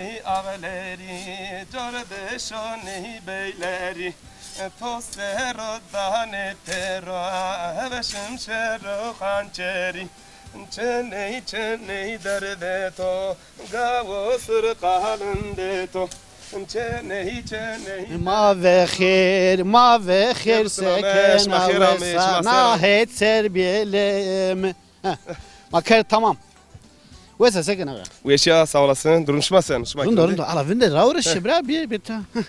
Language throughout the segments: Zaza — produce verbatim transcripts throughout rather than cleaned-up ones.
Ey ağalerî, cor de şoney beylerî, to ser o danê pêro, heve şimşêr û xançerî. Çeney, çeney derdê to, gawo sir qalindê to. Çeney, çeney. Ma vexêr, ma vexêr. Şima xêr amê, sekena şima wesa, ser na amê. Het ser bêlê mi. Heh. Ma kerd tamam. Wesa sekena wera. Weşîya, sağ olasın. Durum şima sen? Şima rind o, rind o. Ala vinde rawre şi bira, bir, bir ta. Heh.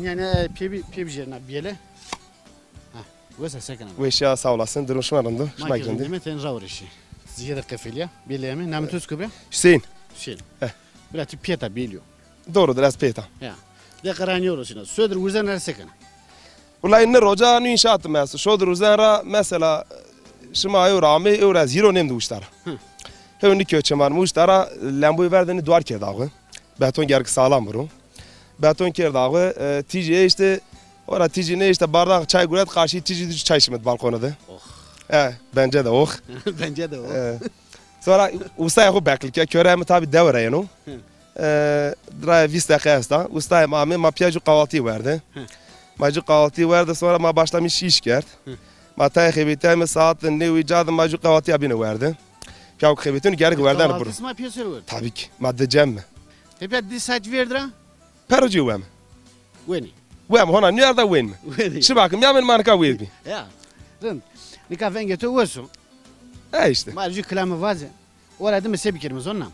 Yanî, e, pê bi-, pê bijêrna biyele. Ha, wesa sekena. Weşîya, sağ olasın. Durum şima rind o? Ma şima kî rind îme, ten rawre şi. Zîyede qefelîya. Biyele mi? Namê to çik o bira? Hüseyin. Hüseyin. Heh. Bira ti piyeta biyeliyo. Doğrudur, ez peyta. Ya. De qeranîyo ro sina. Sodir urzen ra sekena. Wulay ni roca nu înşaat mes. Sodir urzen ra mesela şima ew ra amê, ew ra zîro nem de uşta ra. Hı. Hew ni kö çeman mi uşta ra, lemboyî verdêne duar kerdaxwe. Beton gerek sağlam biro. Beton kerdaxwe, e, tîjî eşte, ora tîjî nêeşte, bardax çay guret, karşî tîjî dû çay şimit balkona de. Oh. E, bence de oh. Bence de oh. E. Sonra ustayê xo beklike, köre mi tabi dewe ra yeno. Hı. E, raya vîst deqe esta. Ustayê ma amê, ma pîya jû kahvaltî werde. Hı. Ma jû kahvaltî werde, sonra ma başlamîş îş kerd. Hı. Ma tayê xebetîyayme saat newî ca de ma jû kahvaltîya bîne werde. Pîya xebetîyeno gerek werdene biro. Kahvaltî sima pîya ser werd? Tabii ki. Ma di cem mi. Te pîya di saet vêrd ra? Pero cî wem. Wenî. Wem, hona nîyar da wen mi. Wenî. Şiba ki mîya min ma nika wêr bî. Ya. Rind. Nika vengê to wes o. E işte. Ma jû kilame vaze. Ora dime se bikerime zonna.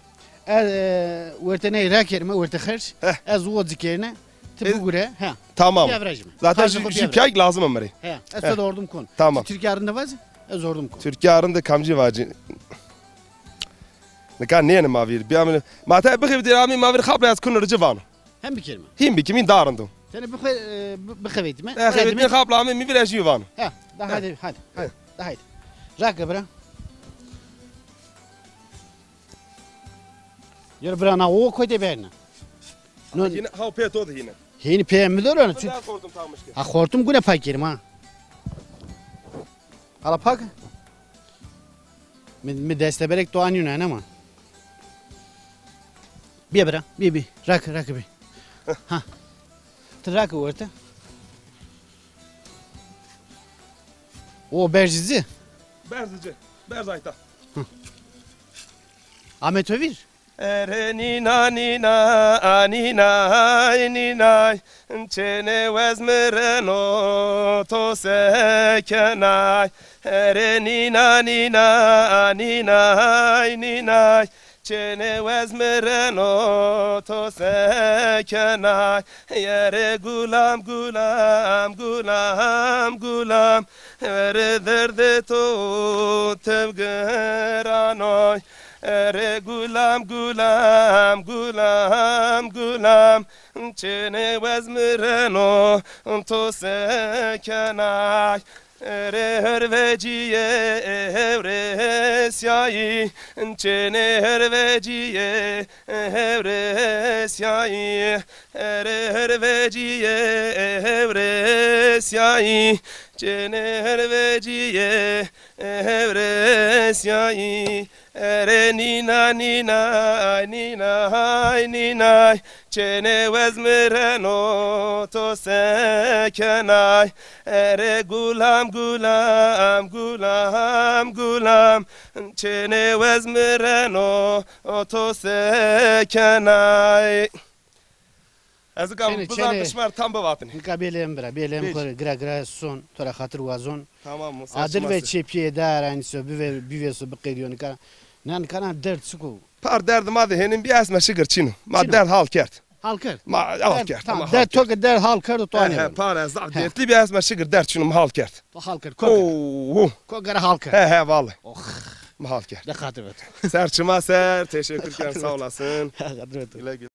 Ez, e, werte ney rakerime, werte xerç. Heh. Ez wo cikerine. Ti bigure. Ha. Tamam. Bîya virajime. Zaten jû, jû pîyayk lazim mi rê. He. Ez to de ordum kon. Tamam. Ti Tirkîya rinde vaze, ez ordum kon. Tirkîya rinde kamcî vacî. Nika nêne ma vîr. Bîya min. Ma te bixebitî ra amî ma vîr xapla ez kun ricî vano. Hem bikerime. Hîn bikî, mîn darindû. Tenê bixe-, e, bi-, bixebetîme. E, xebetî xapla amê mi vîr ez jî vano. He, da hadi, hadi, hadi. Da hadi. Rake bira. Yer bira na o koyde berne. No. Yine, ha, pê to de yine. Hîn pê mi doro. Çi? Ha, xortum tamış ki. Ha, xortum gune pay kerim ha. Hala pak. Mi, mi deste berek to anîno ene ma. Bîye bira, bîye, bîye. Rak, rak bî. Ha. Ti rak werte. O berzici. Berzici. Berz ayta. Hı. Ame to vîr? Ere nîna nîna, a nînay nînay, çênê wez mi reno to se kenay. Ere nîna nîna, a nînay nînay, çênê wez mi reno to se kenay. Ere gulam, gulam, gulam, gulam, ere derdê to tev giranoy. Ere gulam, gulam, gulam, gulam, çênê wez mi reno to se kenay. Ere hervecîye hewresyayî, çênê hervecîye hewresyayî. Ere hervecîye hewresyayî, çênê hervecîye hewresyayî. Ere nîna nînay nînay nînay, çênê wez mi reno to se kenay. Ere gulam gulam gulam gulam, çênê wez mi reno to se kenay. Ez nika bizan ke şima tam bivatinê. Nika bêlê mi bira, bêlê mi xo rê gira gira son, to ra xatir wazon. Tamam, Musa. Adil ve çepiyê dar, yanî so bive, bive so biqediyo nika. Na nika na derd çik o? Par derd ma de hênin bî, esme şikir çin o. Ma derd hal kerd. Hal kerd? Ma hal kerd. Tamam, derd to ke derd hal kerd, to anî. He, par ez zaf derdlî bî, esme şikir derd çin o, ma hal kerd. To hal kerd. Ko gere hal kerd. He, he, vallahi. Oh. Ma hal kerd. De xatir ve to. Ser çima ser, teşekkür ken, sağ olasın. Xatir ve to. Güle güle.